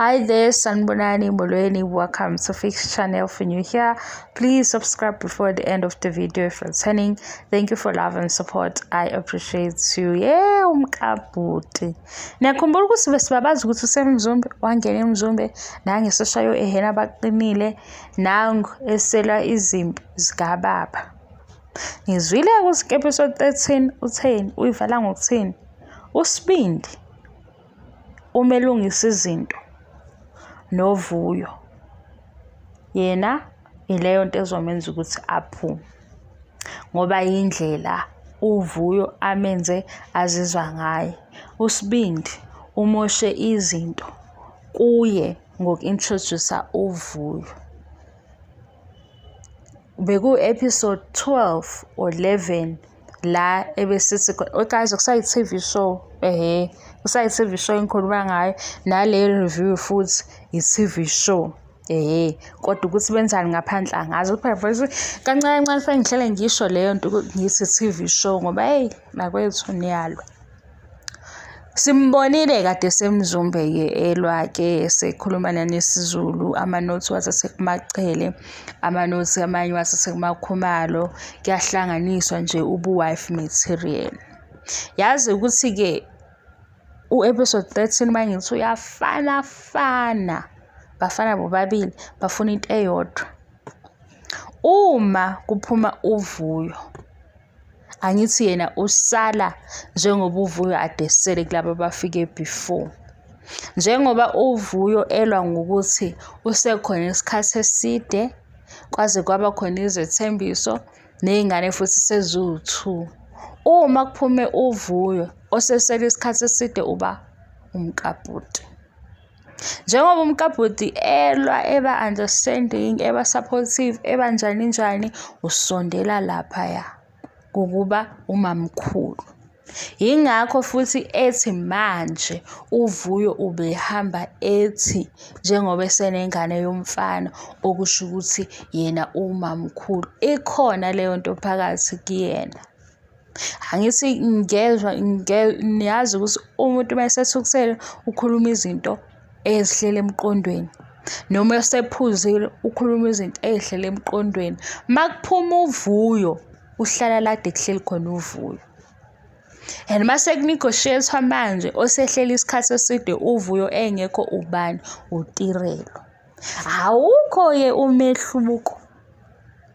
Hi there, Sanibonani Molweni. Welcome to Fix Channel. If you're new here, please subscribe before the end of the video if returning. Thank you for love and support. I appreciate you. Yeah, umkabhuti. Niyakhumbula ukuthi besibabazi ukuthi useMzumbe, wangena eMzumbe, nangesoshayo ehena abaqinile, nangu esela izimpi zikababa. Ngizwile ukuthi episode 13 utheni, uyivala ngokuthini? USibindi uma elungisa izinto novuyo yena ileyo nto ezomenza ukuthi aphume ngoba yindlela uvuyo amenze azizwa ngayo. USibindi umoshe izinto kuye ngoku-introduce-a uVuyo. Bekuwu-episode 12 or 11 la ebesithi khona, oh guys, kusayi-T_V show, ehhe, kusayi-T_V show engikhuluma ngayo, nale review futhi i-T_V show, ehhe. Kodwa ukuthi benzani ngaphandle angazi. Phela futhi kancane kancane fanele ngihlale ngisho leyo nto ngithi T_V show ngoba hheyi bakwethu niyalwa. Simbonile kade eseMzumbe-ke elwa-ke esekhuluma nanesiZulu, amanothi uwathathe kuMaCele, amanothi amanye uwathathe kuMaKhumalo, kuyahlanganiswa nje ubu-wife material. Yazi ukuthi-ke u-episode 13 uma ngithi uyafana fana, bafana bobabili, bafuna into eyodwa. Uma kuphuma uVuyo Angithi yena usala njengoba uVuyo adesele kulaba abafike before. Njengoba uVuyo elwa ngokuthi usekhona isikhathi eside kwaze kwaba khona izethembiso ney'ngane futhi seziwu-two. Uma kuphume uVuyo osesele isikhathi eside uba umkabhuti. Njengoba umkabhuti elwa eba understanding, eba supportive, eba njani njani, usondela laphaya kukuba umamkhulu. Yingakho futhi ethi manje uVuyo ubehamba ethi njengoba esenengane yomfana okusho ukuthi yena umamkhulu. Ikhona leyo nto phakathi kuyena. Angithi ngezwa niyazi ukuthi umuntu uma esethukuthele ukhuluma izinto ezihleli emqondweni noma esephuzile ukhuluma izinto ey'hleli emqondweni. Uma kuphuma uvuyo uhlala la kade kuhleli khona uvuyo. And uma seku-negotiate-wa manje osehleli isikhathi eside uvuyo engekho ubani? UTirelo. Awukho-ke umehluko.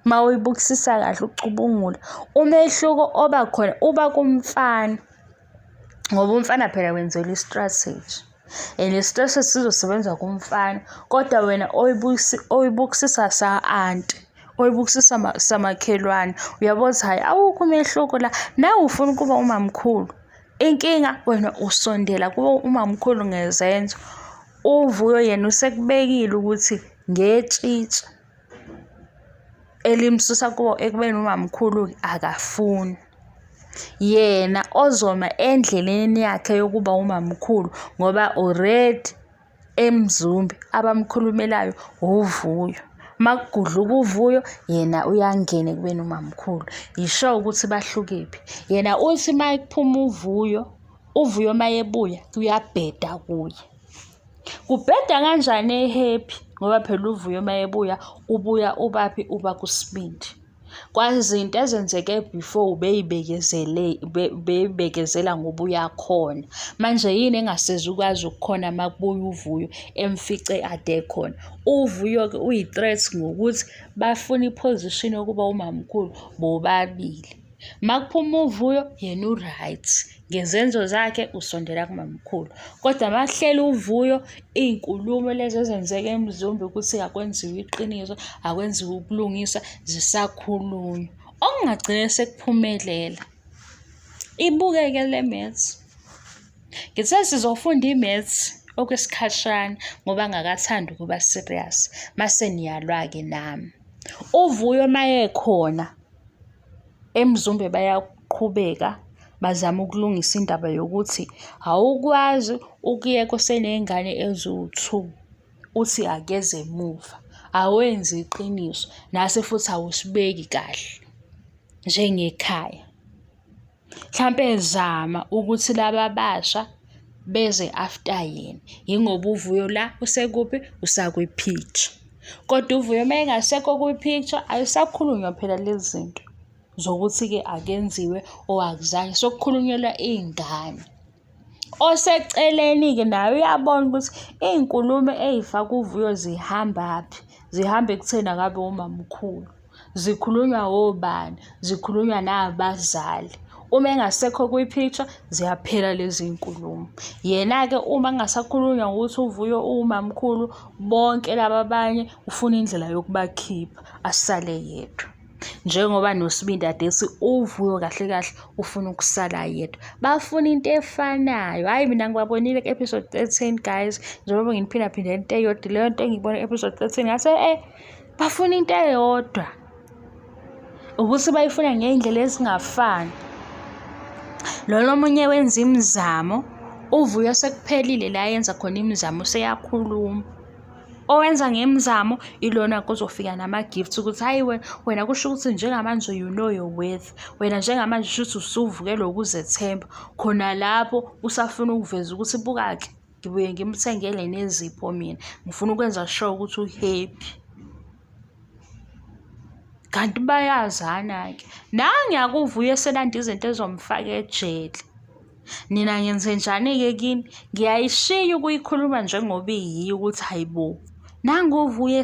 Uma uyibukisisa kahle ucubungula, umehluko oba khona uba kumfana ngoba umfana phela wenzelwa i-strategy and i-strategy sizosebenza kumfana kodwa wena oyibukisisa sa-anti oyibukisisa samakhelwane uyabona ukuthi hhayi awukho umehluko la nawe ufuna ukuba umamkhulu inkinga wena usondela kuba umamkhulu ngezenzo uVuyo yena usekubekile ukuthi ngetshitshi elimsusa kubo ekubeni umamkhulu akafuni. Yena ozoma endleleni yakhe yokuba umamkhulu ngoba already eMzumbe abamkhulumelayo uVuyo. Uma kugudluka uVuyo, yena uyangena ekubeni umamkhulu. Yisho ukuthi bahlukephi. Yena uthi uma kuphuma uVuyo, uVuyo uma ebuya kuyabheda kuye. Kubheda kanjani e-happy ngoba phela uVuyo uma ebuya ubuya ubaphi uba kuSibindi. Kwazinto ezenzeke before ubeyibekezele ubeyibekezela ngoba uyakhona. Manje yini engasizi ukwazi ukukhona uma kubuya uVuyo emfice ade ekhona. UVuyo-ke uyi-threat ngokuthi bafuna i-position yokuba umamkhulu bobabili. Makuphuma uVuyo yena u-right ngezenzo zakhe usondela kumamkhulu kodwa makuhleli uVuyo iy'nkulumo lezi ezenzeka eMzumbe ukuthi akwenziwe iqiniso akwenziwe ubulungiswa zisakhulunywa okungagcine sekuphumelela. Ibukeke le maths. Ngithe sizofunda i-maths okwesikhashana ngoba ngakathandi ukuba serious mase niyalwa-ke nami. UVuyo mayekhona eMzumbe bayaqhubeka bazama ukulungisa indaba yokuthi awukwazi ukuyeka useney'ngane eziwu-two uthi akeze emuva. Awenzi iqiniso nase futhi awusibeki kahle njengekhaya. Mhlampe zama ukuthi laba abasha beze after yena. Yingoba uVuyo la usekuphi? Usakwi-picture. Kodwa uVuyo uma engasekho kwi-picture ayisakhulunywa phela lezi zinto zokuthi-ke akenziwe or akuzange, sekukhulunyelwa iy'ngane. Oseceleni-ke naye uyabona ukuthi iy'nkulumo ey'faka uVuyo zihambaphi, zihamba ekutheni akabe umamkhulu. Zikhulunywa wobani, zikhulunywa nabazali. Uma engasekho kwi-picture ziyaphela lezi nkulumo. Yena-ke uma kungasakhulunywa ngokuthi uVuyo uwumamkhulu, bonke laba abanye ufuna indlela yokubakhipha asale yedwa. Njengoba noSibindi ade ethi uVuyo kahle kahle ufuna ukusala yedwa. Bafuna into efanayo. Hhayi mina ngibabonile ku-episode 13 guys, njengoba nginiphindaphinda into eyodwa, leyo nto engiyibone ku-episode 13 ngase bafuna into eyodwa. Ukuthi bayifuna ngey'ndlela ezingafani. Lona omunye wenza imizamo, uVuyo sekuphelile la yenza khona imizamo useyakhuluma. Owenza ngemizamo ilona ozofika nama-gifts ukuthi hhayi wena, wena kusho ukuthi njengamanje you know your worth. Wena njengamanje shuthi usuvukelwe ukuzethemba. Khona lapho usafuna ukuveza ukuthi buka-ke ngibuye ngimthengele nezipho mina, ngifuna ukwenza sure ukuthi u-happy. Kanti bayazana-ke. Nangiya kuVuyo eselanda izinto ezomfaka ejele. Nina ngenzenjani-ke kini? Ngiyayishiya ukuyikhuluma njengoba iyiyo ukuthi hhayi bo. Nangu uVuyo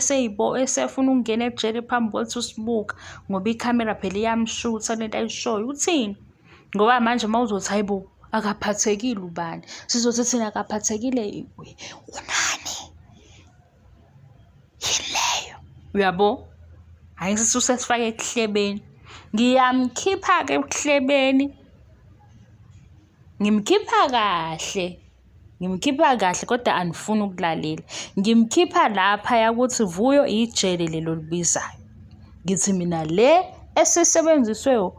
esefuna ukungena ejele phambi kwethu sibuka ngoba ikhamera phela iyamshutha lento ayishoyo. Uthini? Ngoba manje uma uzothi hhayi bo akaphathekile ubani? Sizothi thina akaphathekile unani? Yini leyo? Uyabo? Hhayi sithi usesifake ekuhlebeni. Ngiyamkhipha-ke ekuhlebeni. Ngimkhipha kahle. Ngimkhipha kahle kodwa anifuni ukulalela. Ngimkhipha laphaya ukuthi Vuyo ijele lelo olibizayo. Ngithi mina le esisebenziswe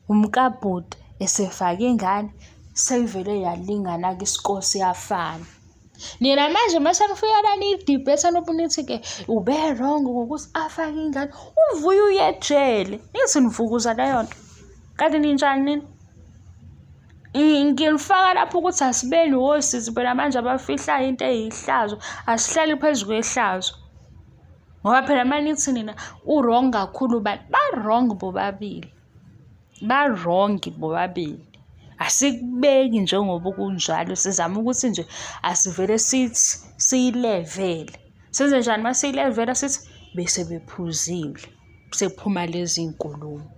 umkabhuti esefake ingane seyivele yalingana-ke isiko siyafana. Nina manje mase nifika la niyidibhetha nobu nithi-ke ube wrong ngokuthi afake ingane uvuye uye ejele. Nithi nivukuza leyo nto. Kanti ninjani nina? Nginifaka lapho ukuthi asibeni wosizi phela manje abafihlayo into eyihlazo, asihlali phezu kwehlazo. Ngoba phela uma nithi nina u-wrong kakhulu ubani, ba-wrong bobabili. Ba-wrong bobabili. Asikubeki njengoba kunjalo, sizama ukuthi nje asivele sithi siyilevele. Senze njani uma siyilevela sithi bese bephuzile, sekuphuma lezi nkulumo.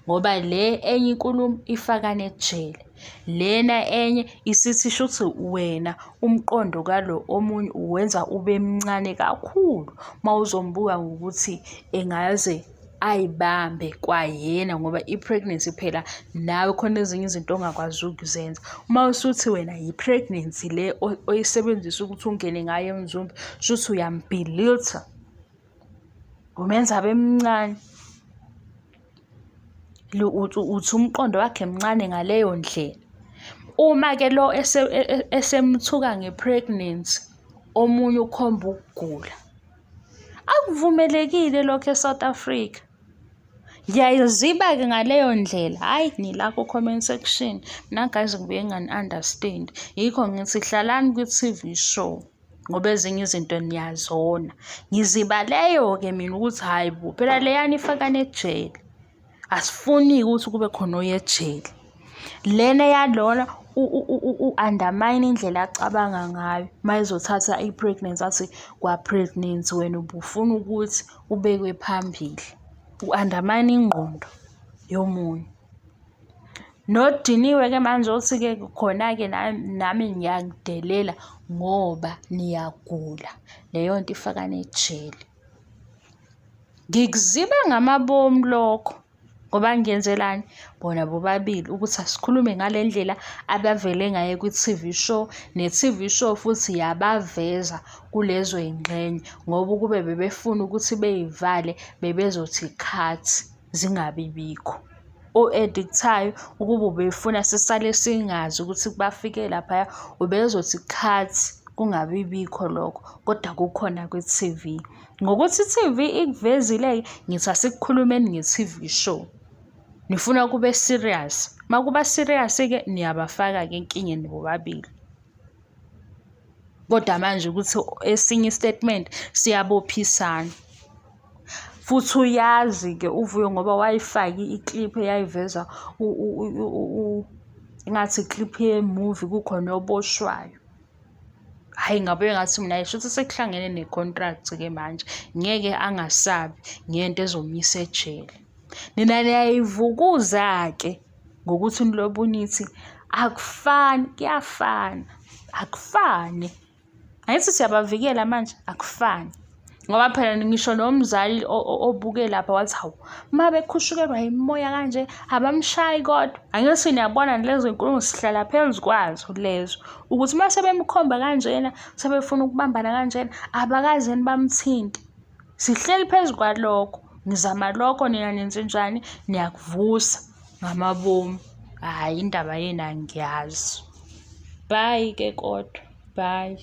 Ngoba le enye inkulumo ifaka nejele, lena enye isithi shuthi wena umqondo kalo omunye uwenza ube mncane kakhulu uma uzombuka ngokuthi engaze ayibambe kwayena ngoba i-pregnancy phela nawe khona ezinye izinto ongakwazi ukuzenza. Uma usuthi wena yi-pregnancy le oyisebenzisa ukuthi ungene ngayo emzumbe, shuthi uyambhilitha, umenza abe mncane. Uthi umqondo wakhe mncane ngaleyo ndlela. Uma-ke lo esemthuka nge-pregnancy, omunye ukhomba ukugula. Akuvumelekile lokho e-South Africa. Ngiyayiziba-ke ngaleyo ndlela, hhayi nila ku-comment section. Mina guys ngibuye ngingani-understand. Yikho ngithi hlalani kwi-T_V show ngoba ezinye izinto niyazona. Ngiziba leyo-ke mina ukuthi hhayi bo, phela leyana ifakana ejele. Asifuni-ke ukuthi kube khona oya ejele. Lena eyalona u-undermine indlela acabanga ngayo uma ezothatha i-pregnancy athi kwa-pregnancy wena ubufuna ukuthi ubekwe phambili. U-undermine ingqondo yomunye. Nodiniwe-ke manje othi-ke khona-ke nami ngiyakudelela ngoba niyagula. Leyo nto ifaka nejele. Ngikuziba ngamabomu lokho ngoba ngenzelani bona bobabili ukuthi asikhulume ngale ndlela abavele ngayo kwi-T_V show, ne-T_V show futhi yabaveza kulezo y'ngxenye ngoba ukube bebefuna ukuthi bey'vale bebezothi cut zingabi bikho. O-edithayo ukuba ubefuna sisale singazi ukuthi bafike laphaya ubezothi cut kungabi bikho lokho kodwa kukhona kwi-T_V. Ngokuthi i-T_V ikuvezile-ke ngithi asikukhulumeni nge-T_V show. Nifuna kube serious, uma kuba serious-ke niyabafaka-ke enkingeni bobabili. Kodwa manje ukuthi esinye istatement siyabophisana. Futhi uyazi-ke uVuyo ngoba wayifaka i-clip eyayiveza engathi i-clip ye-movie kukhona oboshwayo. Hhayi ngabuye ngathi mina shuthi sekuhlangene ne-contract-ke manje, ngeke angasabi ngento ezomyisa ejele. Nina niyayivukuza-ke ngokuthi nilobe nithi akufani, kuyafana, akufani. Angithi siyabavikela manje, akufani. Ngoba phela ngisho nomzali obuke lapha wathi hawu, uma bekhushukelwa yimimoya kanje abamshayi kodwa. Angithi niyabona lezo zinkulumo sihlala phezu kwazo lezo ukuthi uma sebemkhomba kanjena sebefuna ukubambana kanjena abakaze bamthinte. Sihleli phezu kwalokho, nizama lokho nina nenzenjani niyakuvusa ngamabomu. Hhayi indaba yenu angiyazi. Bye-ke kodwa, bye.